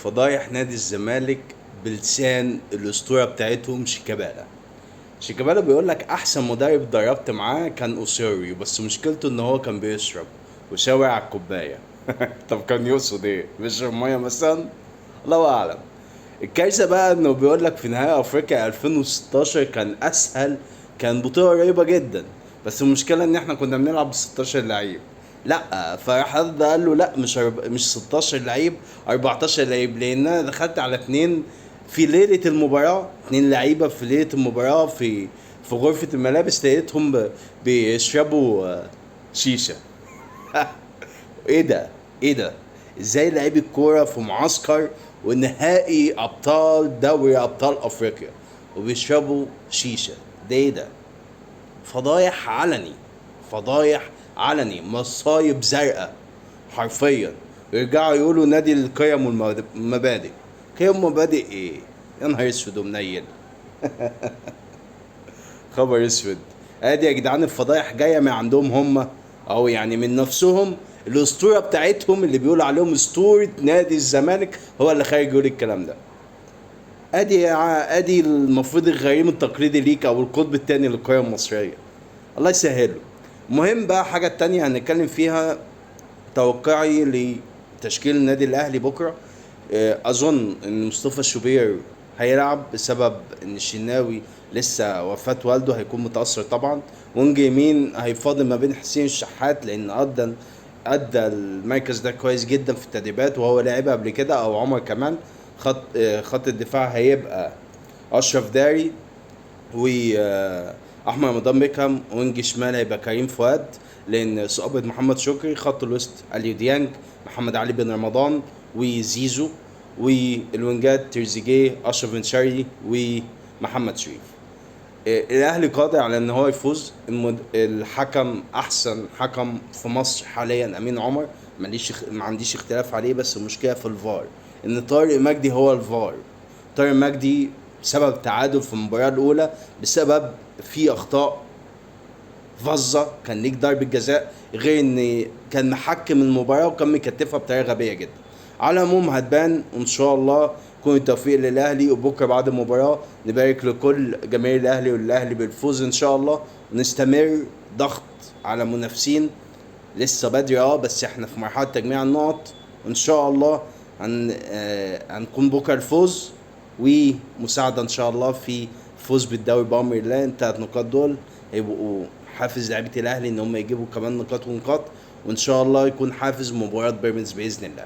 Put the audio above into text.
فضايح نادي الزمالك بلسان الاسطورة بتاعتهم شيكابالا. شيكابالا بيقول لك احسن مدرب دربت معاه كان اوسوريو، بس مشكلته ان هو كان بيشرب وشاور على الكوباية. طب كان يقصد ايه؟ بيشرب مية مثلا؟ الله اعلم. الكارثة بقى انه بيقول لك في نهائي افريقيا 2016 كان اسهل، كان بطوله قريبه جدا، بس المشكلة ان احنا كنا بنلعب ب 16 لعيب. لا، فراح رد قال له لا، مش 16 لعيب، 14 لعيب، لان انا دخلت على اتنين في ليلة المباراة، اتنين لعيبة في ليلة المباراة في غرفة الملابس لقيتهم بيشربوا شيشة. ايه ده؟ ايه ده؟ ازاي لعيب الكورة في معسكر ونهائي ابطال دوري ابطال افريقيا وبيشربوا شيشة؟ ده ايه ده؟ فضايح علني، فضايح علني، مصايب زرقاء حرفيا. يرجعوا يقولوا نادي القيم والمبادئ. قيم ومبادئ ايه؟ يا نهار اسود ومنيل. خبر اسود. ادي يا جدعان الفضايح جاية من عندهم هم، او يعني من نفسهم. الاسطورة بتاعتهم اللي بيقولوا عليهم اسطورة نادي الزمالك هو اللي خارج يقول الكلام ده. ادي المفروض الغريم التقليدي ليك او القطب الثاني للقريه المصرية. الله يسهله. المهم بقى حاجة تانية هنتكلم فيها، توقعي لتشكيل النادي الاهلي بكره. اظن ان مصطفى شوبير هيلعب بسبب ان الشناوي لسه وفاة والده هيكون متأثر طبعا. wing يمين هيفاضل ما بين حسين الشحات لان ادى المركز ده كويس جدا في التدريبات وهو لعبها قبل كده، او عمر كمال. خط الدفاع هيبقى اشرف داري و احمد رمضان بيكهام. wing شمال هيبقى كريم فؤاد لان اصابه محمد شكري. خط الوسط اليو ديانج، محمد علي بن رمضان وزيزو، والوينجات تريزيجيه، اشرف بن شرقي ومحمد شريف. الاهلي قادر على ان هو يفوز. الحكم احسن حكم في مصر حاليا امين عمر، ما عنديش اختلاف عليه، بس المشكلة في الفار، ان طارق مجدي هو الفار. طارق مجدي سبب تعادل في المباراة الاولى بسبب في اخطاء فظه، كان ليك ضربه جزاء، غير ان كان محكم المباراة وكان مكتفها بطريقة غبية جدا. على العموم هتبان وان شاء الله يكون التوفيق للاهلي، وبكره بعد المباراة نبارك لكل جماهير الاهلي والاهلي بالفوز ان شاء الله، ونستمر ضغط على منافسين لسه بدري، بس احنا في مرحلة تجميع النقط، وان شاء الله هنكون بكره الفوز ومساعدة ان شاء الله في فوز بالدوري بامر الله. الثلاث نقاط دول هيبقوا حافز لعيبة الاهلي ان هم يجيبوا كمان نقاط ونقاط، وان شاء الله يكون حافز مباراة بيراميدز باذن الله.